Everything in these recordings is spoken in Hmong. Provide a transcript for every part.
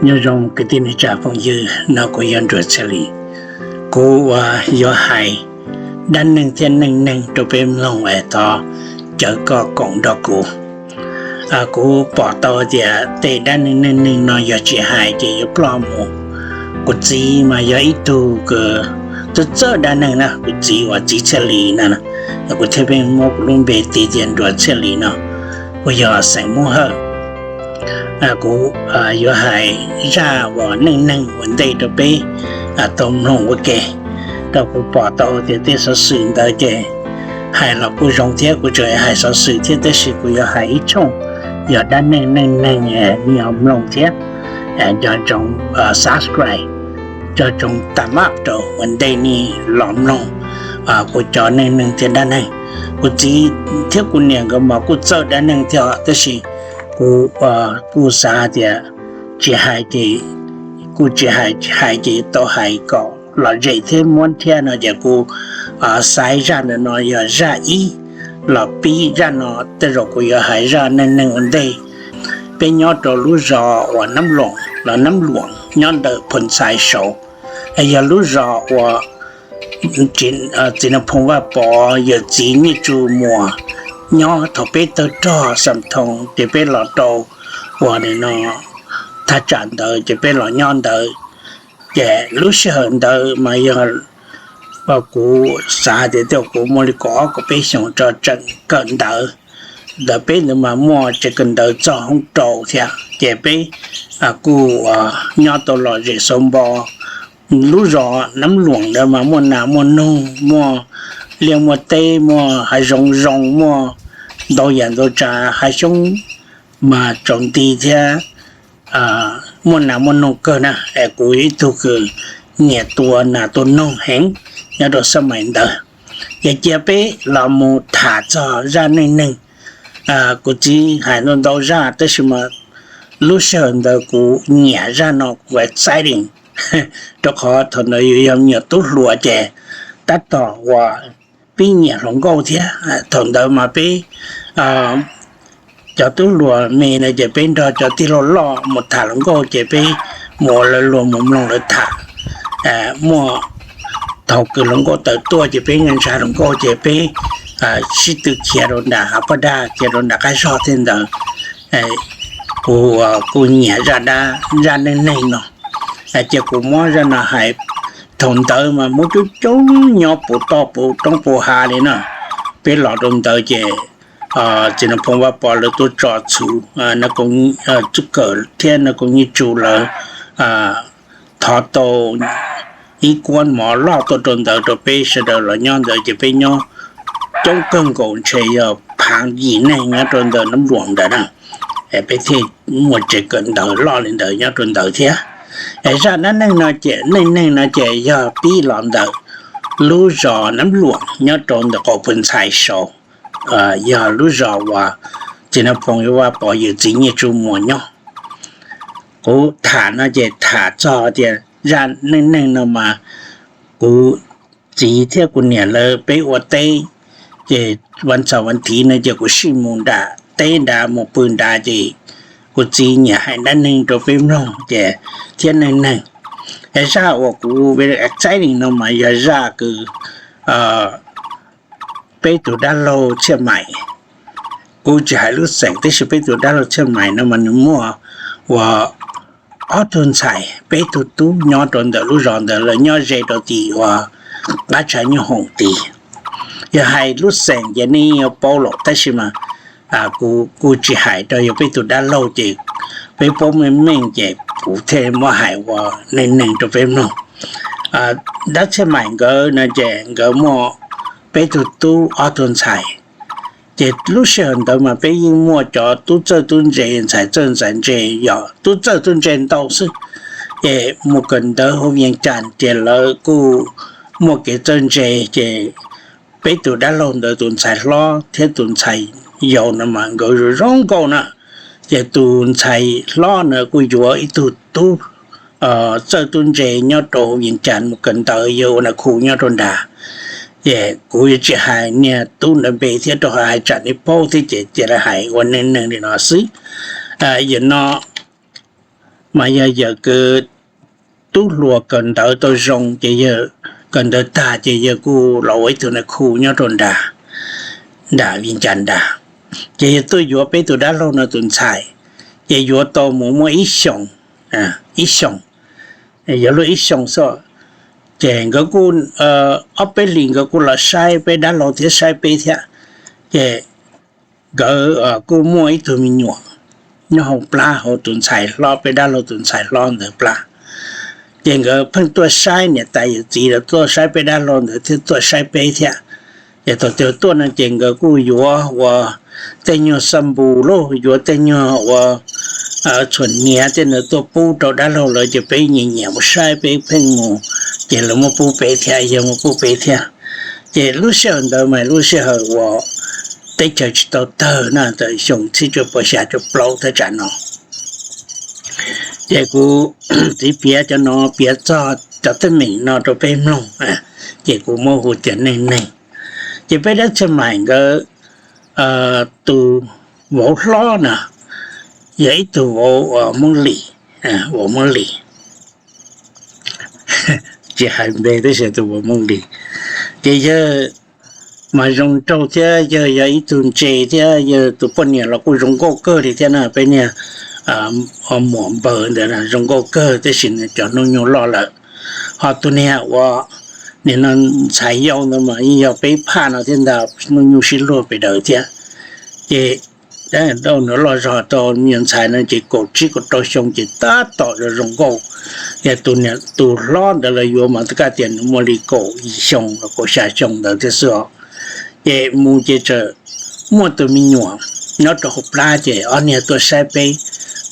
Nyob zoo kwv tij neej tsa phooj ywg, no kuv yog Nruas Txhiaj Lis. Kuv ua yuav hais dab neeg thiab neej neeg rau peb mloog es thov caw koj koom nrog kuv. Kuv pom tau tias tej dab neeg neej neeg no yog tsis hais ces yuav ploj mus. Kuv txiv mas yog ib tug kws txawj txawj dab neeg na, kuv txiv uas txiv Txhiaj Lis na, kuv thiaj muab kuv lub npe tis tias Nruas Txhiaj Lis no, kuv yog xeem Hmoob Hawj. Kuv yuav hais zaj uas neej neeg ua ntej rau peb tau mloog ua ke. Rau kuv pom tau tias tej xov xwm ntawd ces hais los kuj zoo thiab, kuv tseem hais xov xwm thiab, tab sis kuv yuav hais ib tshooj yog dab neeg neej neeg, nej ho mloog thiab. Nco ntsoov subscribe, nco ntsoov thumbs up rau ua ntej nej los mloog kuv cov neej neeg thiab dab neeg. Kuv txiv thiab kuv niam nkawd mas kuj txawj dab neeg thiab os, tab sis kuv kuj xav tias tsis hais ces, kuj tsis hais, hais ces tau hais kom lom zem thiab muab thiab no ces kuv xaiv zaj ntawm no yog zaj ib los pib. Zaj no tej zaum kuv yuav hais zaj neej neeg ua ntej. Peb nyob rau lub zos uas Nab Luam los Nab Luam nyob ntawm Phoo Ntxhais saud, yog lub zos uas Txiv Nraug Phoo Vaj Pov yawm txiv Nyiaj Tsu Muas nyob. Thaum peb tawg rog Xam Thoo ces peb los rau uas nim no thaj tsam ntawd ces peb los nyob ntawd. Ces lub sij hawm ntawd mas yog kuv xav tias tej zaum kuv muaj li kaum ob kaum peb xyoos tso tseem kawm ntawv. Ntawm peb ntawd mas muaj tsev kawm ntawv txog hoob rau thiab ces peb kuj nyob tau lom zem xauv npo. Lub zos Nab Luam ntawd mas muaj nas muaj noog, muaj liaj muaj teb, muaj hav zoov zoo, muaj ntau yam ntau tsav, hav xyoob mas tsaus nti thiab, muaj nas muaj noog kawg na. Es kuv ib tug kws nyiam tua nas tua noog heev nyob rau xab mais ntawd. Ces cia peb los mus tham txog zaj neej neeg. Kuv txiv hais ntau ntau zaj tab sis mas lub sij hawm ntawd kuv nyiam zaj no, kuv exciting, rau qhov thaum ntawd yus yog me nyuam tub hluas ces tab tom uas pib nyiam hluas nkauj thiab. Thaum ntawd mas peb cov tub hluas me no ces peb nrog cov tij laug loj mus tham hluas nkauj ces peb mus ua lawv luag mus mloog lawv tham. Muaj thaum kws hluas nkauj tawm tuaj ces peb ntshav hluas nkauj ces peb sib tw khiav rau nram hav paj daj, khiav rau nram qab zog thiab ntawd. Kuv kuj nyiam zaj dab, zaj neej neeg no, ces kuv muab zaj no hais. Thaum ntawd mas muaj coob coob nyob puv toj puv roob puv hav li no. Peb los rau ntawd ces Txiv Nraug Phoo Vaj Pov lawv tuaj tso txhuv, kawm thiab Nraug Koos Nyiaj Tsu lawv thov tau ib kuab mov loj tuaj rau ntawd rau peb sawv daws los nyob ntawd ces peb nyob coob kawg nkaus ntshe yog phaav yim neeg nyob rau ntawm Nab Luam ntawd na. Peb thiaj muaj tsev kawm ntawv loj li ntawd nyob rau ntawd thiab. Es zaj dab neeg no ces, neej neeg no ces yog pib los ntawm lub zos Nab Luam nyob rau ntawm qaum Phoo Ntxhais saud, yog lub zos uas Txiv Nraug Phoo Vaj Pov yawm txiv Nyiaj Tsu Muas nyob. Kuv tham no ces tham txog tias zaj neej neeg no mas kuv txiv thiab kuv niam lawv peb ua teb, ces vas xaum vas thiv no ces kuv sij mus nram teb nrad mus pw nrad ces kuv txiv nyiam hais dab neeg rau peb mloog ces thiab neej neeg. Es zaj uas kuv very exciting no mas yog zaj kws peb tus dab laug Txhiaj Mais, kuv tsis hais lub xeem tab sis peb tus dab laug Txhiaj Mais no mas nws muaj uas ob tug ntxhais peb tug tub nyob rau ntawm lub zos ntawd, lawv nyob ze rau tim uas qab tshav nyooj hoom tid. Yog hais lub xeem ces nej yuav paub lawm tab sis mas kuv kuj tsis hais rau, yog peb tus dab laug ces peb paub meej meej ces kuv thiaj muab hais ua neej neeg rau peb mloog. Dab Txhiaj Mais nkawd no ces nkawd muaj peb tug tub ob tug ntxhais. Ces lub sij hawm ntawd mas peb yeej muaj cov tub txawj tub ntse, ntxhais txawj ntxhais ntse, yog tub txawj tub ntse ntau xwb. Ces mus kawm ntawv hauv Vias Cas ces lawv kuj muaj kev txawj ntse, ces peb tus dab laug ntawd tus ntxhais hlob thiab tus ntxhais yau no mas nkawd zoo zoo nkauj na. Ces tus ntxhais hlob na kuj yuav ib tug tub txawj tub ntse nyob rau Vias Cas mus kawm ntawv, yog ua nas khu nyob rau nrad. Ces kuv yuav tsis hais niag tub ntawd npe thiab rau qhov hais tsam nej paub thiab ces cia li hais ua neej neeg li no xwb. Yog no mas yog yawm kws tub hluas kawm ntawv tau zoo ces yawg kawm ntawv tag ces yawg kuj los ua ib tug nais khu nyob rau nram, nram Vias Cas nram. Ces yawg tuaj yuav peb tus dab laug no tus ntxhais, ces yuav tau mus muaj ib xyoos, ib xyoos, yuav luag ib xyoos xwb. Ces nkawd kuj ob peb hlis nkawd kuj los saib peb dab laug thiab saib peb thiab. Ces nkawd kuj muaj ib tug me nyuam nyob hauv plab, hauv tus ntxhais hlob, peb dab laug tus ntxhais hlob ntawd plab. Ces nkawd pheej tuaj saib, niam tais yawm txiv lawv tuaj saib peb dab laug ntawd thiab tuaj saib peb thiab. Ces thaum twg tuaj no ces nkawd kuj yuav ua tej nyuag xab npus los yuav tej nyuag ua txhuam hniav tej ntawd tuaj pub rau dab laug lawv, ces peb nyiam nyiam mus saib, peb pheej mus, ces lawv muab pub peb thiab, yawg muab pub peb thiab. Ces lub sij hawm ntawd mas lub sij hawm uas teb chaws tsis tau tawg na, txawm xyoo txhiab cuaj puas xya caum plaub thaj tsam no. Ces kuv txiv piav cov no, piav txog cov teeb meem no rau peb mloog, ces kuv muab hu tias neej neeg. Ces peb dab Txhiaj Maim nkawd tus vauv hlob na yog ib tug vauv Hmoob Lis, vauv Hmoob Lis, tsis hais npe tab sis tus vauv Hmoob Lis. Ces yawg mas zoo nraug thiab yawg yog ib tug ntse thiab yawg tus poj niam los kuj zoo nkauj kawg li thiab na, peb niag muam npawg ntawd zoo nkauj kawg tab sis cov hnub nyoog loj lawm. Ho tus niag ua, niag no ntxhais yau ntawd mas yeej yog peb phaj no thiab ntag, hnub nyoog sib luag pes daws thiab. Ces dab nws loj zog tau me nyuam ntxhais no ces kaum tsib kaum rau xyoo ces tab tom zoo zoo nkauj. Yog tus niam tus hlob ntawd lawv yuav mas kaj tias nws muaj li kaum yim xyoo los kaum xya xyoo ntawd thiab xwb os. Ces mus ces txawm muaj tus me nyuam nyob rau hauv plab ces ob niag tuaj saib peb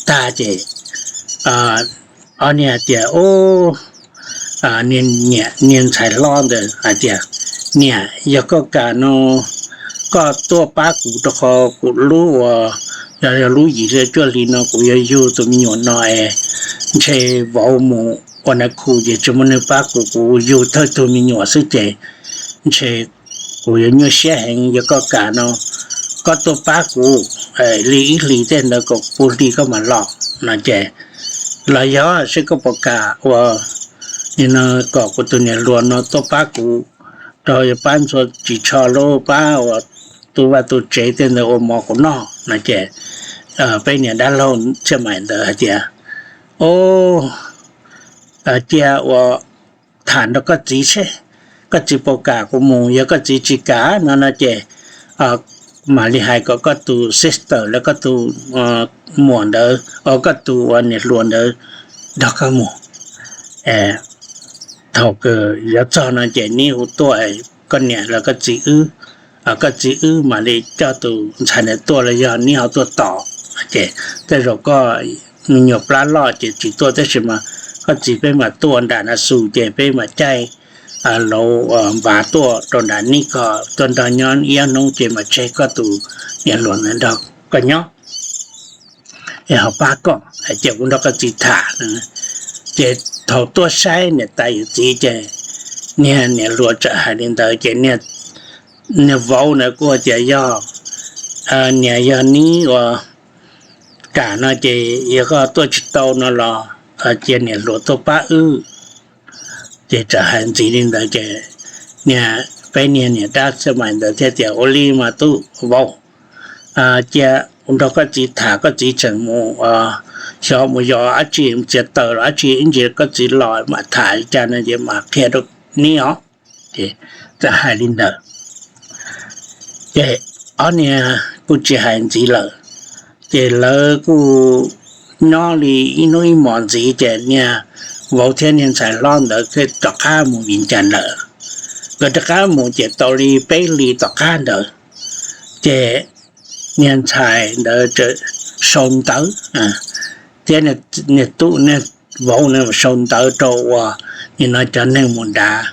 tag ces ob niag hais tias, niag ntxhais hlob ntawd hais tias, niam, yog koj kam no koj tuaj pab kuv rau qhov kuv lub uas yog, yog lub yim cuaj hli no kuv yuav yug tus me nyuam no es ntshe vauv mus ua nais khu ces tsis muaj neeg pab kuv, kuv yug thawj tug me nyuam xwb ces ntshe kuv yuav nyuaj siab heev. Yog koj kam no koj tuaj pab kuv li ib hlis tej ntawd kom puv hli koj mam los no ces los yog seb koj puas kam ua, nim no kom kuv tus niam hluas no tuaj pab kuv, rau pab ntxhua ris tsho lub pab uas tu vaj tu tsev tej ntawd ua mov kuv noj no ces peb niag dab laug Txhiaj Maim ntawd hais tias, o, cia ua tham nrog koj txiv seb koj txiv puas kam kuv mus, yog koj txiv tsis kam no no ces mam li hais kom koj tus sister los koj tus muam ntawd, o, koj tus ua niam hluas ntawd nrog koj mus. Thaum kws yuav txog no ces neb hu tuaj, koj niam los koj txiv wb, koj txiv wb mam li coj tus ntxhais ntawd tuaj los yog neb ho tuaj tos. Ces tej zaum koj me nyuam plab loj ces tsis tuaj tab sis mas koj txiv peb mam tuaj nram na xus ces peb mam caij lauv npav tuaj rau nram neb ko tuaj nrog nyob ib ob hnub ces mam tseg koj tus niam hluas ntawd nrog koj nyob es ho pab koj, ces kuv nrog koj txiv tham. Ces thaum tuaj saib niam tais yawm txiv ces niag niam hluas txawm hais li ntawd ces niag vauv ntawd kuj tias yog, niam, yog neb ua kam no ces yog koj tuaj tsis tau no los cia niam hluas tuaj pab wb. Ces txawm hais ntxiv li ntawd ces niag, peb niag niam dab Txhiaj Maim ntawd thiaj tias ua li mas tub vauv, cia kuv nrog koj txiv tham, koj txiv tseem mus xyov mus yos dab tsi, txiav taws los dab tsi ib ntsis koj txiv los mam tham li cas no ces mam qhia rau neb os. Ces txawm hais li ntawd ces ob niag kuj tsis hais ntxiv lawm. Ces lawv kuj nyob li ib hnub ib hmos ntxiv ces niag vauv thiab niag ntxhais hlob ntawd thiaj rov qab mus Vias Cas lawm. Nkawd rov qab mus ces tau li peb hlis tom qab ntawd ces niag ntxhais ntawd txawm sau ntawv thiab niag tub niag vauv na sau ntawv rau uas nim no cov neeg mus nrad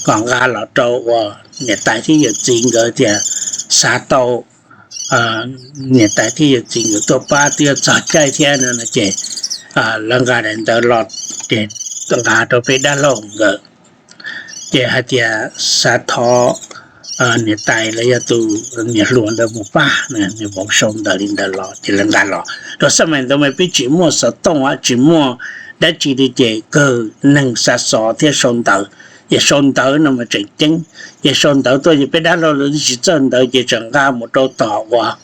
kom nqa los rau uas niam tais thiab yawm txiv nkawd tias xav tau niam tais thiab yawm txiv nkawd tuaj pab twb yuav txog caij thiab no no ces lawv nqa daim ntawv los ces nqa rau peb dab laug nkawd ces hais tias xav thov niam tais los yog tus niam hluas ntawd mus pab, nws vauv sau ntawv li ntawd los ces lawv nqa los. Rau xab mais ntawd mas peb tsis muaj xov tooj, tsis muaj dab tsi li ces kawg neeg xa xov thiab sau ntawv. Ces sau ntawv no mas tseem ceeb, ces sau ntawv tuaj ces peb dab laug lawv tsis txawj ntawv ces tseem nqa mus rau tom uas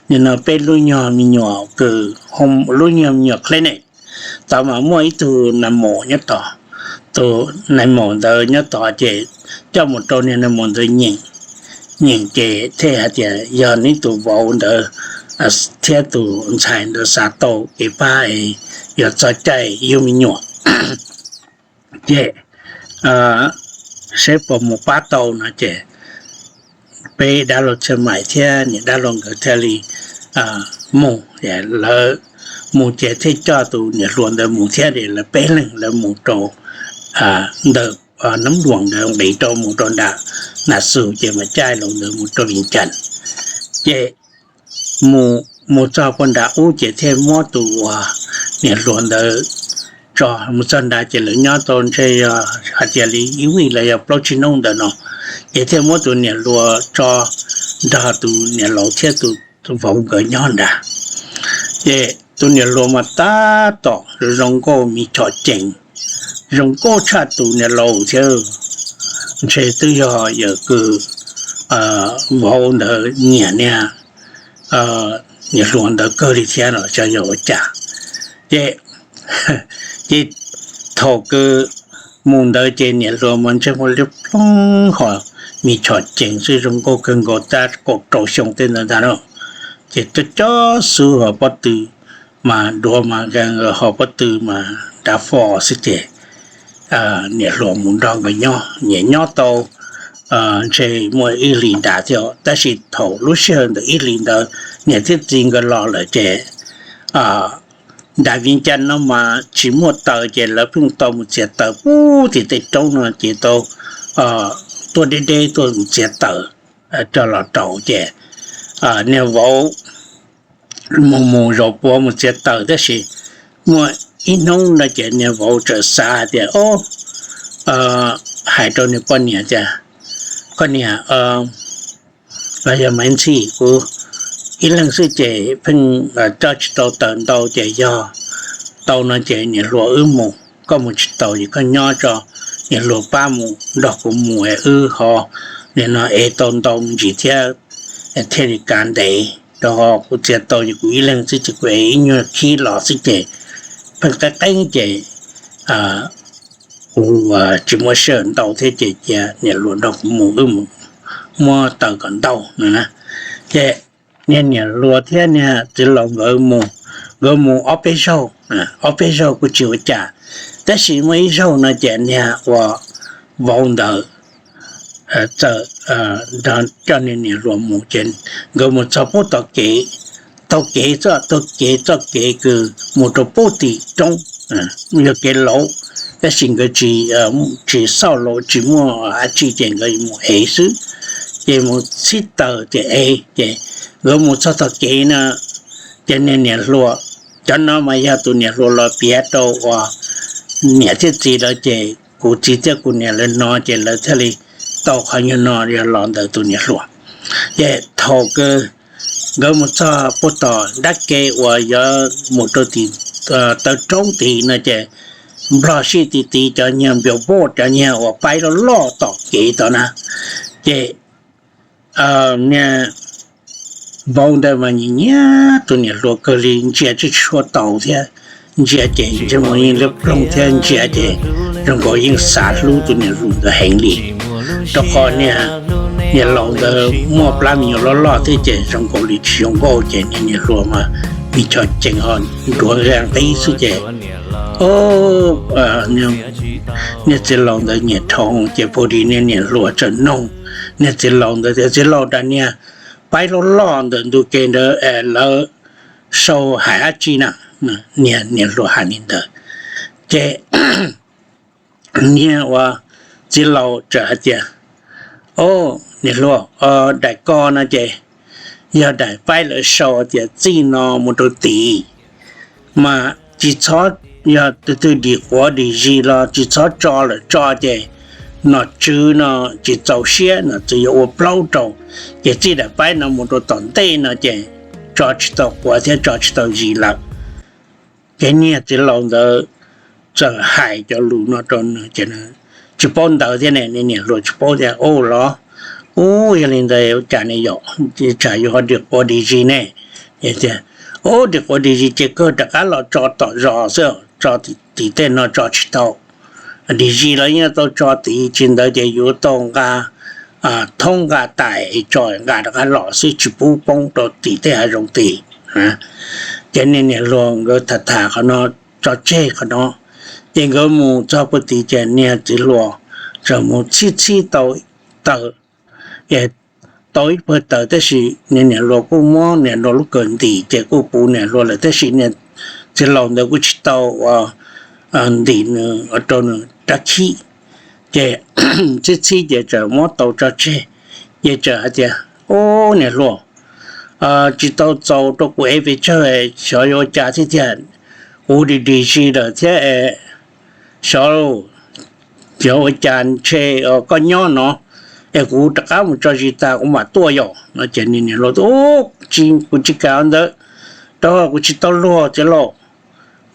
nim no peb lub nyuag me nyuam kws, lub nyuag me nyuam clinic. Tod mas muaj ib tug nais maum nyob tod, tus nais maum ntawd nyob tod ces coj mus rau niag nais maum ntawd nyeem, nyeem ces thiaj hais tias yog neb tus vauv ntawd thiab tus ntxhais ntawd xav tau kev pab es yog txog caij yug me nyuam ces seb puas mus pab tau no ces peb dab laug Txhiaj Mais thiab niam dab laug nkawd thiaj li mus. Lawv mus ces thiaj coj tus niam hluas ntawd mus thiab, lawv peb leeg lawv mus rau ntawm Nab Luam ntawd nqis rau mus rau nram Nas Xus ces mas caij laus ntawd mus rau Vias Cas. Ces mus txog puag nram ub ces thiaj muab tus uas niam hluas ntawd tso mus txog nrad ces lawv nyob tau ntshe yog hais tias li ib vij los yog plaub tsib hnub ntawd no, ces thiaj muab tus niam hluas tso nrog tus niam laus thiab tus vauv nkawd nyob nrad. Ces tus niam hluas mas tab tom zoo nkauj me chom cees, zoo nkauj tshaj tus niam laus thiab. Ntshe twb yog yawm kws vauv ntawd nyiam niag niam hluas ntawd kawg li thiab los xyov yog ua cas. Ces, ces thaum kws mus ntawd ces niam hluas mas ntsej muag liab ploog ho me chom cees xwb, zoo nkauj kawg nkaus tab kaum rau xyoo tej ntawd ntag no. Ces cov cov xub ho pob tw mas duav mas ho pob tw mas dav fo xwb ces niam hluas mus nrog nkawd nyob, nyias nyob tau ntshe muaj ib hlis nrad thiab, tab sis thaum lub sij hawm ntawd ib hlis ntawd niam thiab txiv nkawd los lawm ces nram Vias Cas no mas tsis muaj taws ces lawv pheej tau mus txiav taws pub tim tej roob no ces tau tuaj deb deb tuaj mus txiav taws coj los rau ces niag vauv mus mus zaum puav mus txiav taws tab sis muaj ib hnub no ces niag vauv txawm xav hais tias, o, hais rau niag poj niam tias, koj niam, los yog Maiv Ntxhi, kuv ib leeg xwb ces pheej coj tsis tau taws ntau ces yog tau no ces niam hluas wb mus, koj mus tsis tau ces koj nyob tso, niam hluas pab mus nrog kuv mus es wb ho nim no ev tau ntau me ntsis thiab thiaj li kav ntev rau ho kuv txiav tau ces kuv ib leeg xwb ces kuv ev ib nyuag khib los xwb ces pheej qeeb qeeb ces kuv tsis muaj sij hawm ntau thiab ces cia niam hluas nrog kuv mus, wb mus muab taws kom ntau no na. Ces niag niam hluas thiab niag txiv laus nkawd mus, nkawd mus ob peb zaug, ob peb zaug kuj tsis ua cas, tab sis muaj ib zaug no ces niag uas vauv ntawd txawm nrog coj niag niam hluas mus ces nkawd mus txog pub tom kev, taug kev txoj, taug kev txoj kev kws mus rau pub tim roob, yog kev lauv, tab sis nkawd tsis, tsis xauj lauv tsis muaj dab tsi ces nkawd mus ev xwb. Ces mus txhib taws ces ev ces nkawd mus txog tom kev na, ces niag niam hluas, cov no mas yog tus niam hluas los piav rau uas niam thiab txiv lawv ces kuv txiv thiab kuv niam lawv no ces lawv thiaj li tau qhov nyuag no yog los ntawm tus niam hluas. Ces thaum kws nkawd mus txog pub tom dab ke uas yuav mus rau tim taw roob tid no ces nplog sij ti ti cov nyuag npias npauj cov nyuag uas paib loj loj tom kev tod na, ces niag vauv ntawd mas nyiam nyiam tus niam hluas kawg li, ntsia tsis tshua tau thiab, ntsia ces ntsej muag yeej liab ploog thiab ntsia ces zoo nkaus yeej xav hlub tus niam hluas ntawd heev li. Rau qhov niag niam laus ntawd muaj plab me nyuam loj loj thiab ces zoo nkaus li tsis zoo nkauj ces niag niam hluas mas me chom cees ho nruav nqi xwb ces niag txiv laus ntawd nyiam dhau ces pus dis niag niam hluas txawm noog niag txiv laus ntawd tias, txiv laus, daim niag paib loj loj ntawm ntug kev ntawd lawv sau hais dab tsi na? Niag niam hluas hais li ntawd ces niag uas txiv laus txawm hais tias, o, niam hluas, daim ko no ces yog daim paib lawv sau tias txij no mus rau tid mas tsis txhob, yog tus twg dim quav dim zis los tsis txhob tso lawm, tso ces nom tswv no tsis txaus siab no txawm yuav ua plaub rau, ces txij daim paib no mus rau tom ntej no ces tso tsis tau quav thiab tso tsis tau zis lawm. Ces niag txiv laus ntawd txawm hais cov lus no rau nws ces tsis paub ntawv thiab ne, niam hluas tsis paub tias, Ua los, ub, yog li ntawd ua cas ne yom? Tsam yuav ho dim quav dim zis ne. Tias, Ub, dim quav dim zis ces kawg rov qab los tso tom zos xwb, tso tim tej no tso tsis tau. Dim zis los yeej tau tso tid, tsis ntawd ces yuav tau nqa thoob nqa tais es tso nqa rov qab los xwb, tsis pub poob rau tim tej hav zoov tid. Ces niag niam hluas nkawd tham tham qhov no, tso tseg qhov no, ces nkawd mus txog puag tid ces niag txiv hluas txawm mus txhib txhib tau taws, tau ib pawg taws, tab sis niag niam hluas kuj muab niam hluas lub kawm ntim ces kuj puv niam hluas lawm, tab sis niag txiv laus ntawd kuj tsis tau ua ntim nws rau nws rab khib. Ces txhib txhib ces txawm muab tau tso tseg, ces txawm hais tias, Ub, niam hluas, tsis tau txaus rau kuv ev pes tsawg, xyov yuav ua cas thiab tiag. Kuv dim dim zis lawm thiab, xyov, xyov ua cas ntshe koj nyob no es kuv rov qab mus tso zis tas kuv mam tuaj yom. No ces niag niam hluas, Kuv tsis kam ua ntawd, rau qhov kuv tsis tau luag txiv laus.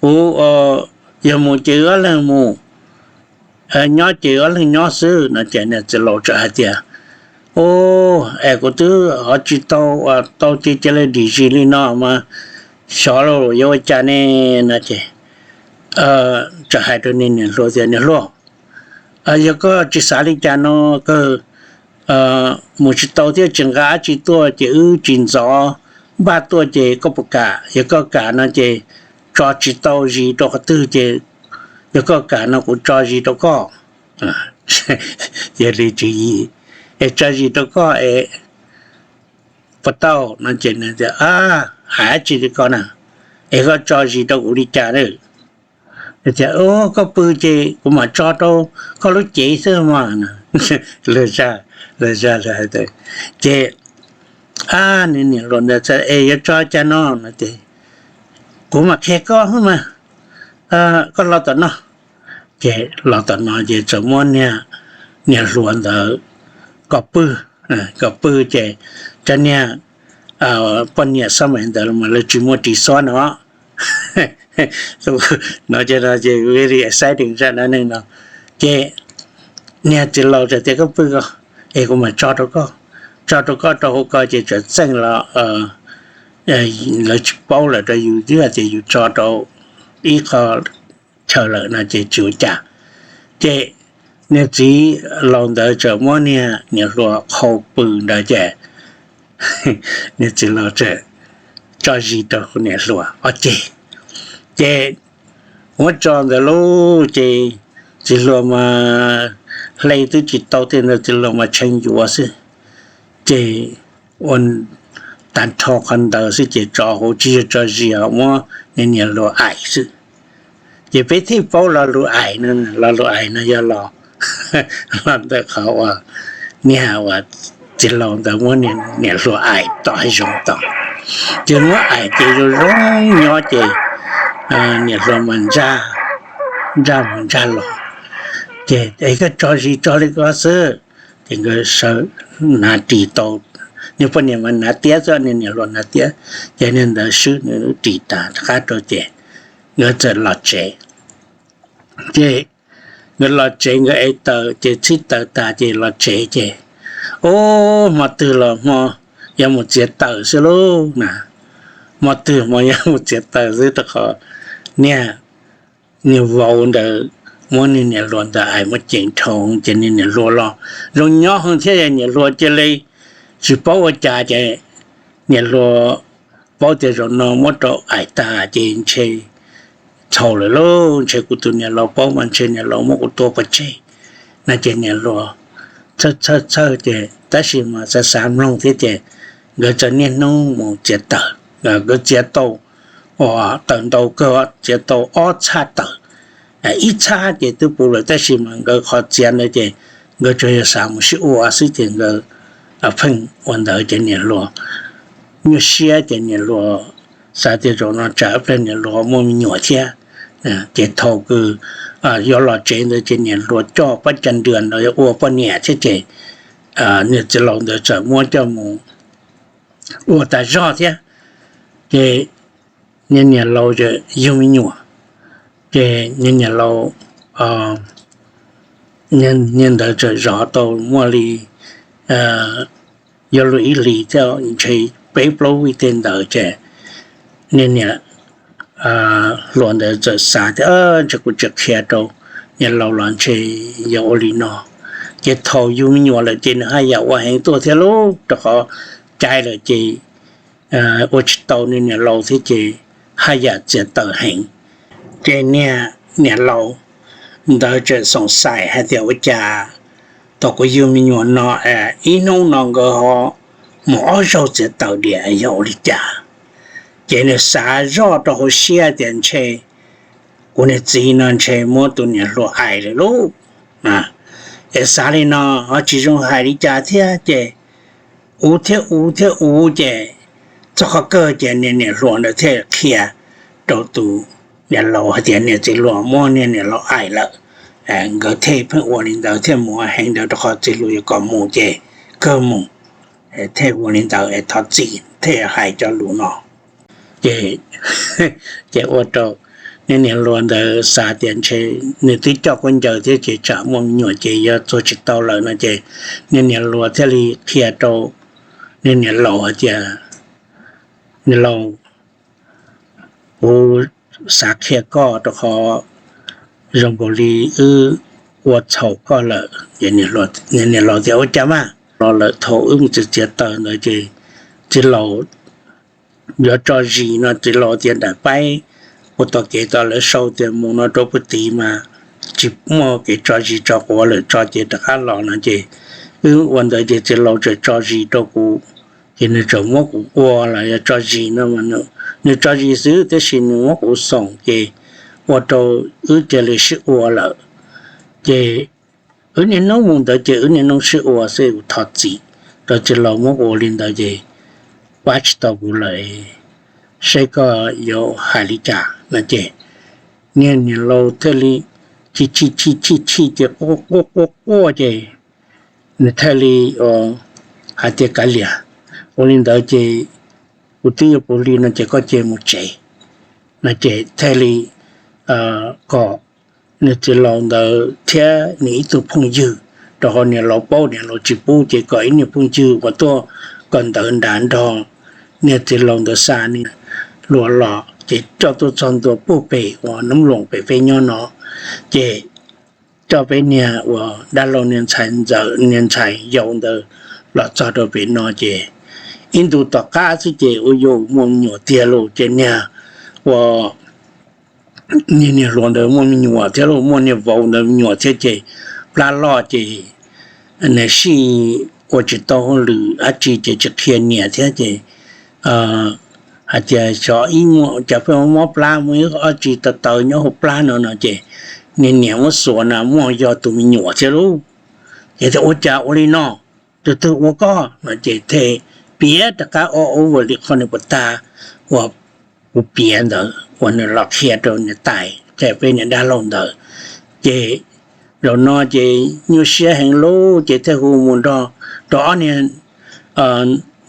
Kuv yog mus ces ob leeg mus, nyob ces ob leeg nyob xwb. No ces niag txiv laus txawm hais tias, Ub, es kuv twb ho tsis tau, tau ces cia li dim zis li no mas, xyov los yuav ua cas ne. No ces txawm hais rau niag niam hluas tias, Niam hluas, yog koj tsis xav li cas no, kawg mus tsis tau thiab tsis nqa dab tsi tuaj ces wb tsis ntxov npaj tuaj ces koj puas kam? Yog koj kam no ces tso tsis tau zis rau qhov twg ces yog koj kam no kuv tso zis rau koj. Yog li tswv yim es tso zis rau koj es puas tau? No ces nws tias, Hais dab tsi li ko na, es koj tso zis rau kuv li cas na? Tias, Koj pw ces kuv mam tso rau koj lub cev xwb mas. Lawv zaj, lawv zaj lawv hais tias, ces niag niam hluas ntawd txawm, Es yuav tso cas no? No ces, Kuv mam qhia koj mas, koj los tom no. Ces los tom no ces txawm muab niag niam hluas ntawd kom pw, kom pw ces cov niag poj niam xab mais ntawd mas lawv tsis muaj ris xob no. No ces no ces very exciting zaj dab neeg no. Ces niag txiv laus txawm tias, Koj pw ko, es kuv mam tso rau koj, tso rau koj rau hauv ko. Ces txawm txeej los lawv tsis paub lawm rau yus, twb hais tias yus tso rau ib qho chaw lawm no ces tsis ua cas. Ces niag txiv laus ntawd txawm muab niag niam hluas qhau pw ntawd ces niag txiv laus txawm tso zis rau niam hluas ob ceg. Ces muab tso ntawd lauj, ces txiv hluas mas hle twb tsis tau tej ntawd, txiv hluas mas tshee yuav xwb. Ces ua tag nrho qhov ntawd xwb ces tso hauv tsis yog tso zis, muab niag niam hluas aim xwb. Ces peb thiaj paub lo lus aim no, lo lus aim no yog los, los ntawm qhov uas niag uas txiv laus ntawd muab niam hluas aim tom hav zoov tod. Ces muab aim ces zoo zoo nyob ces niam hluas mas ntsaj, ntsaj mus ntsaj los. Ces, Es koj tso zis tso li ko xwb. Ces nkawd sawv, hnav ris tau, niag poj niam mas hnav tiab xwb, niag niam hluas hnav tiab. Ces niag ntawd swb nws lub ris tas rov qab rau ces nkawd txawm los tsev. Ces nkawd los tsev nkawd ev taws ces txhib taws tas ces los tsev ces, ub, hmo twg los hmo yuav mus txiav taws xwb lauj na. Hmo twg hmo yuav mus txiav taws xwb rau qhov niag, niag vauv ntawd muab niag niam hluas ntawd aim muab ceev dhau ces niag niam hluas los zoo nyob heev thiab, niam hluas cia li tsis paub ua cas ces niam hluas paub tias zaum no muab rau aim tas ces ntshe txhaum lawm lauj, ntshe kuv tus niam laus paub mas ntshe niam laus muab kuv tua pov tseg. No ces niam hluas txhawj txhawj txhawj ces tab sis mas xav xav mloog thiab ces nkawd txawm niaj hnub mus txiav taws. Nkawd txiav tau, ua, taws ntau kawg, txiav tau ob txhab taws. Ib txhab ces twb puv lawm tab sis mas nkawd qhov txiav ntawd ces nkawd tsuas yog xav mus sib ua xwb ces nkawd pheej ua ntawd ces niam hluas nyuaj siab ces niam hluas xav tias zaum no tsam ib pliag niam hluas muaj me nyuam thiab Ces thaum kws yuav los tsev ntawd ces niam hluas coj pab cag nrws ntawd ua poj niam thiab ces niag txiv laus ntawd txawm muab coj mus ua tas zog thiab. Ces niag niam laus yug me nyuam, ces niag niam laus, niag ntawd txawm zov tau muaj li yuav luag ib hlis thiab ntshe peb plaub vij tej ntawd ces niag niam hluas ntawd txawm xav tias ntshe kuv tsis qhia rau niam laus los ntshe yog ua li no. Ces thaum yug me nyuam lawm ces nws haj yam ua heev tuaj thiab lauj, rau qhov cai lawm ces ua tsis tau niag niam laus thiab ces haj yam txiav taws heev. Ces niag niam laus ntawd txawm xoom xaim hais tias ua cas thaum kuv yug me nyuam no ib hnub no nkawd ho mus ob zaug txiav taws diam yog ua li cas. Ces nws xav zoj rau hauv siab tias ntshe kuv niag txiv no ntshe muab tus niam hluas aim lawm lauj. Es xav li no ho tsis zoo hais li cas thiab ces ua thiab ua thiab ua ces txog qhov kawg ces niag niam hluas ntawd thiaj qhia rau tus niam laus hais tias niag txiv hluas muab niag niam laus aim lawm. Nkawd thiaj pheej ua li ntawd thiaj mus heev ntawd rau qhov txiv hluas yuav kom mus ces kawg mus. Thiaj ua li ntawd es thov txim thiaj hais cov lus no. Ces, ces ua rau niag niam hluas ntawd xav tias ntshe nws twb coj khaub ncaws thiab ces tsam muaj me nyuam ces yog txuag tsis tau lawm no ces niag niam hluas thiaj li qhia rau niag niam laus hais tias niam laus, kuv xav qhia koj rau qhov zoo nkaus li wb ua txhaum koj lawm. Niag niam laus tias ua cas mas los lawm thaum wb mus txiav txiav taws ntawd ces txiv laus yuav tso zis no txiv laus tias nram paib ua tom kev tod lawv sau tias mus no rau puag tid mas tsis muaj kev tso zis tso quav lawm tso ces rov qab los no ces wb ua ntawd ces txiv laus txawm tso zis rau kuv ces nws txawm muab kuv ua los yog tso zis no, nws tso zis xwb tab sis nws muab kuv xoom ces ua rau wb cia li sib ua lawm. Ces wb niaj hnub mus ntawd ces wb niaj hnub sib ua xwb, kuv thov txim rau txiv laus muab kuv ua li ntawd ces pab tsis tau kuv lawm, seb koj yuav hais li cas no ces niag niam laus thiaj li chim chim chim chim chim ces quaj quaj quaj ces nws thiaj li hais tias kav liam, ua li ntawd ces kuv twb yuav puv hli no ces koj cia mus tsev no ces thiaj li kom nws txiv laus ntawd thiab nws ib tug phooj ywg, rau qhov niam laus paub niam laus tsis pub ces kom ib niag phooj ywg uas tuaj kawm ntawv nrad nrog niag txiv laus ntawd xa niag hluas los ces coj tuaj txog ntua puag pem uas Nab Loos pem peb nyob no, ces coj peb niag uas dab laug niag ntxhais ntxawm niag ntxhais yau ntawd los txog rau pem no ces ib ntus tom qab xwb ces ua yuav muaj me nyuam tiag lauj. Ces niag uas niag niag hluas ntawd muaj me nyuam thiab lauj, muaj niag vauv ntawd me nyuam thiab ces plab loj ces nws sij ua tsis tau hauj lwm dab tsi ces tsis qhia niam thiab ces hais tias xyov ib muaj cas pheej mob plab muaj ib ob tsi taw taw nyob hauv plab no no ces niag niam muab xuas na muaj yog tus me nyuam thiab lauj. Ces thiaj ua cas ua li no, tus twg ua koj no ces thiaj piav rov qab ob ua li qhov nws puas tag uas kuv piav ntawd uas nws los qhia rau niam tais thiab peb niam dab laug ntawd. Ces zaum no ces nyuaj siab heev lauj ces thiaj hu mus nrog rau ob niag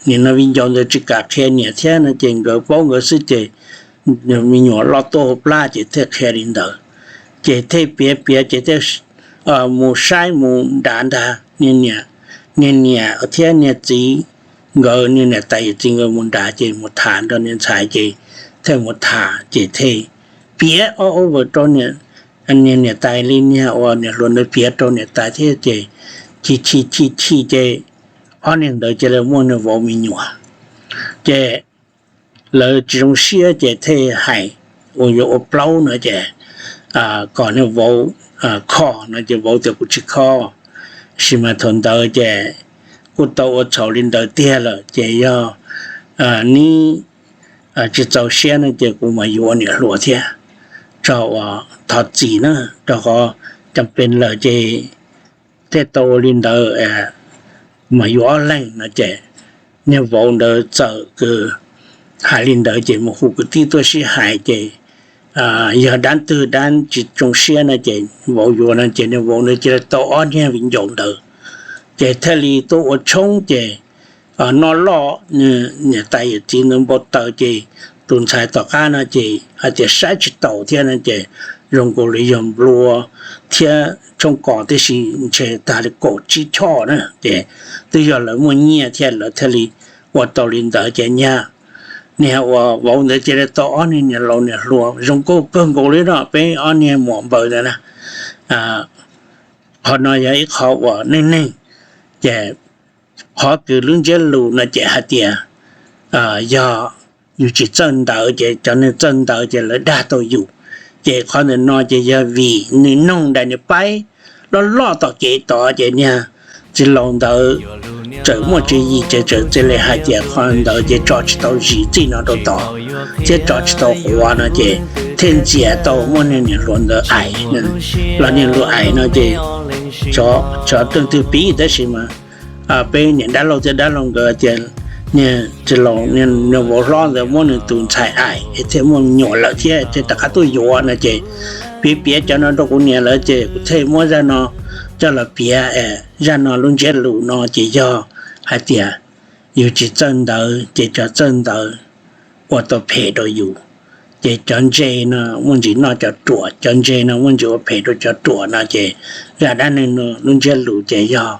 niam no viv ncaus ntawd tsis kam qhia niam thiab no ces nkawd paub nkawd xwb ces me nyuam loj tuaj hauv plab ces thiaj qhia li ntawd. Ces thiaj piav piav ces thiaj mus saib mus nrad ntag, niag niam thiab niag txiv nkawd, niag niam tais yawm txiv nkawd mus nrad ces mus tham nrog niag ntxhais ces thiaj mus tham ces thiaj piav ob ua rau niag niam tais li niag uas niam hluas ntawd piav rau niam tais thiab ces chim chim chim chim ces ob niag ntawd cia li muaj niag vauv me nyuam. Ces lawv tsis zoo siab ces thiaj hais uas yuav ua plaub no ces kom niag vauv kho no ces vauv tias kuv tsis kho. Sis mas thaum ntawd ces kuj tau ua txhaum li ntawd tiag lawm ces yog neb tsis txaus siab no ces kuv mam yuav ua niam hluas thiab, tso uas thov txim na, rau qhov cov pes lawm ces thiaj tau ua li ntawd, kuv mam yuav ob leeg no ces niag vauv ntawd txawm kws hais li ntawd ces mus hu kwv tij tuaj sib hais ces yog dab twg dab tsis zoo siab no ces vauv yuav no ces nws vauv ntawd cia li tau ob niag viv ncaus ntawd, ces thiaj li tuaj ua tshoob ces noj loj, niam tais yawm txiv ntawd npau taws ces tus ntxhais tom qab no ces hais tias saib tsis taus thiab no ces zoo nkaus li yog nplua thiab tshoob kos tib si ntshe tag li kaum tsib choj na ces twb yog lawv muaj nyiaj thiab lawv thiaj li ua tau li ntawd ces niag, niag uas vauv ntawd cia li tau ob niag niam laus niam hluas zoo nkauj kawg nkaus li no peb ob niag muam npaws ntawd na. Qhov no yog ib qhov uas neej neeg, ces qhov kws lub ntsiab lus no ces hais tias yog yus tsis txawj ntawv ces cov neeg txawj ntawv ces lawv dag tau yus. Ces qhov ntawm no ces yog vim nws noog daim niag paib loj loj tom kev tod ces niag txiv laus ntawd txawm muaj tswv yim ces txawm txia li hais tias qhov ntawd ces tso tsis tau zis txij no rau tod thiab tso tsis tau quav no ces thiaj ntxias tau muab niag niam hluas ntawd aim los niag lus aim no ces cov leej twg pib tab sis mas peb niam dab laug thiab dab laug nkawd tias niag txiv laus niag vauv hlob ntawd muab nws tus ntxhais aim es thiaj muaj me nyuam lawm thiab ces rov qab tuaj yuav no ces piav piav cov no rau kuv niam lawm ces kuv thiaj muab zaj no coj los piav. Zaj no lub ntsiab lus no ces yog hais tias yus tsis txawj ntawv ces cov txawj ntawv ua tau phem rau yus, ces cov ntse no muaj ntsis noj cov ruam, cov ntse no muaj ntsis ua phem rau cov ruam no ces zaj dab neeg no lub ntsiab lus ces yog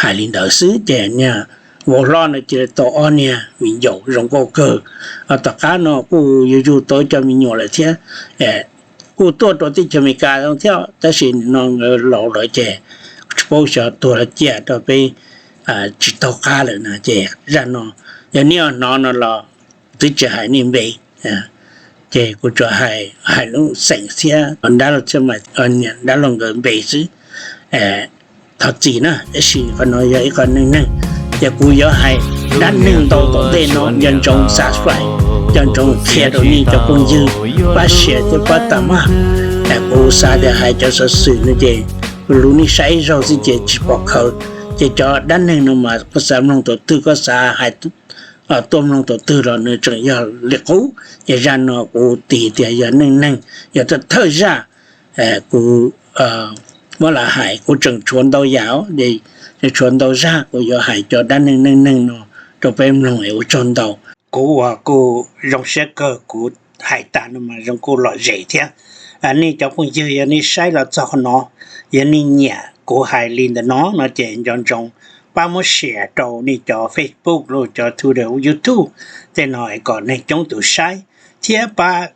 hais li ntawd xwb ces niag vauv hlob no cia li tau ob niag viv ncaus zoo nkauj kawg. Tom qab no kuj yug yug tau cov me nyuam lawm thiab, kuj tuaj rau teb chaws Amelikas thiab tab sis no nkawd laus lawm ces tsis paub xyov tuag los ciaj rau peb tsis taug qab lawm na ces zaj no yog nej hnov no los twb tsis hais nej npe, ces kuv tsuas hais lub xeem thiab dab laug thiab dab laug nkawd npe xwb. Thov txim na, tab sis qhov no yog ib qho neej neeg, ces kuv yuav hais dab neeg ntau tom ntej no nco ntsoov subscribe, nco ntsoov qhia rau nej cov phooj ywg pab share thiab pab tag mog. Kuv xav tias hais cov xov xwm no ces lus nej saib ib zaug xwb ces tsis pom khaws, ces cov dab neeg no mas koj xav mloog thaum twg koj xav hais tuaj mloog thaum twg los nws tseem yog li qub. Ces zaj no kuv tis tias yog neej neeg, yog thawj thawj zaj kuv muab lam hais, kuv tseem tshuav ntau yam, tseem tshuav ntau zaj kuv yuav hais cov dab neeg neej neeg no rau peb mloog es ua tsaug ntau. Kuv uas kuj zoo siab kawg kuv hais tas no mas zoo kuj lom zem thiab. Nej cov phooj ywg yog nej saib los txog qhov no, yog nej nyiam kuv hais li ntawm no no ces nco ntsoov pab muab share rau nej cov Facebook los cov Twitter, YouTube tej no kom neeg coob tus saib, thiab pab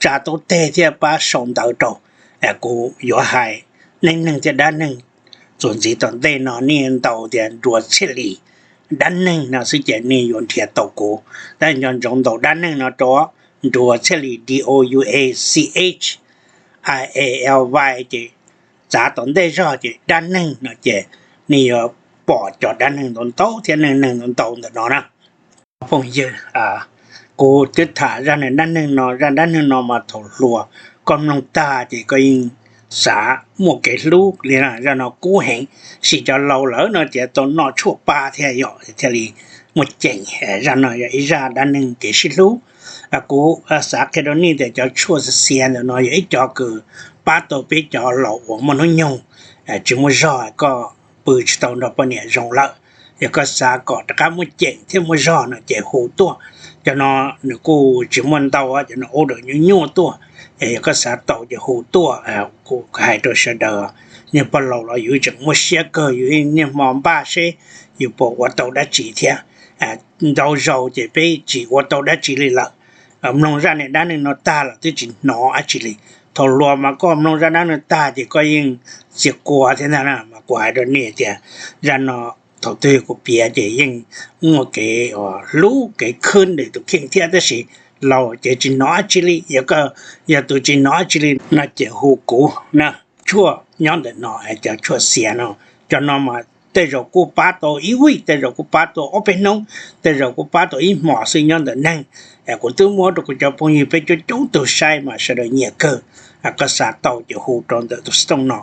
tsa tau teg thiab pab sau ntawv rau. Kuv yuav hais neej neeg thiab dab neeg txuas ntxiv tom ntej no, nej ntaus tias Nruas Txhiaj Lis dab neeg no xwb ces nej yuav nrhiav tau kuv. Tab nco ntsoov ntaus dab neeg no rau Nruas Txhiaj Lis, D O U A C H I A L Y ces txav tom ntej zog ces dab neeg no ces nej yuav pom cov dab neeg ntau ntau thiab neej neeg ntau ntau ntawm no na. Phooj ywg, kuv twb tham zaj dab neeg no, zaj dab neeg no mas thaum hluas koj mloog tag ces koj yeej xav muaj kev hlub li na. Zaj no kub heev, sim cov laus lawm no ces tau noj tshuaj pab thiab yom thiaj li muaj ceem. Zaj no yog ib zaj dab neeg kev sib hlub. Kuv xav qhia rau nej tias cov tshuaj xiav xiav ntawm no yog ib co kws pab tau peb cov laus uas muaj hnub nyoog tsis muaj zog, koj pw tsis tau nrog poj niam zoo lawm, yog koj xav kom rov qab muaj ceem thiab muaj zog no ces hu tuaj. Cov no nws kuj tsis muaj ntau, cov no ua dawm nyuaj nyuaj tuaj. Yog koj xav tau ces hu tuaj. Kuv hais rau sawv daws, niag pog laus los yus tseem muaj siab kawg, yus niaj hmo npaj seb yus puas ua tau dab tsi thiab. Ntau zaus ces peb tsis ua tau dab tsi li lawm. Mloog zaj niag dab neeg no tag los twb tsis hnov dab tsi li. Thaum hluas mas koj mloog zaj dab neeg tag ces koj yeej txias kua thiab ntag na. Mas kuv hais rau nej tias zaj no thaum twg kuv piav ces yeej muaj kev hlub kev khwb ntawm tus kheej thiab, tab sis laus ces tsis hnov dab tsi li. Yog, yog tus tsis hnov dab tsi li no ces hu kuv na. Tshuaj nyob ntawm no, cov tshuaj xiav no, cov no mas tej zaum kuj pab tau ib vij, tej zaum kuj pab tau ob peb hnub, tej zaum kuj pab tau ib hmos xwb nyob ntawm neeg. Kuv twb muab rau kuv cov phooj ywg peb coob coob tug saib mas sawv daws nyiam kawg. Koj xav tau ces hu rau ntawm tus xov tooj no,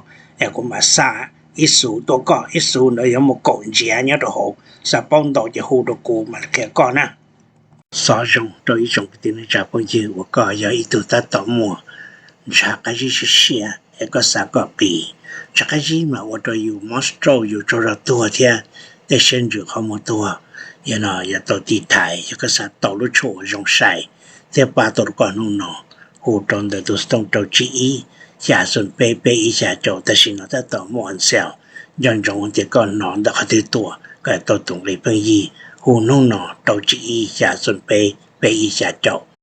kuv mam xa ib xuv tuaj koj, ib xuv ntawd yuav muaj kaum ntsiav nyob rau hauv. Xav paub ntau ces hu rau kuv mam li qhia koj na. Xov zoo rau ib tsoom kwv tij neej tsa phooj ywg uas koj yog ib tug tab tom muaj ntshav qab zib siab siab es koj xav kom qis ntshav qab zib mas ua rau yus mob stroke, yus tsaug zog tuag thiab tej siab ntsws qhov muag tuag. Yog no yog tau tiv thaiv, yog koj xav tau lub tshuaj uas zoo sai thiab pab tau rau koj hnub no, hu rau ntawm tus xov tooj rau tsib ib xya xoom peb peb ib xya caum. Tam sim no tab tom muaj on sale, nco ntsoov tias koj hnov ntawm qhov twg tuaj koj tau tus nqi pheej yig. Hu hnub no rau tsib ib xya xoom peb peb ib xya caum.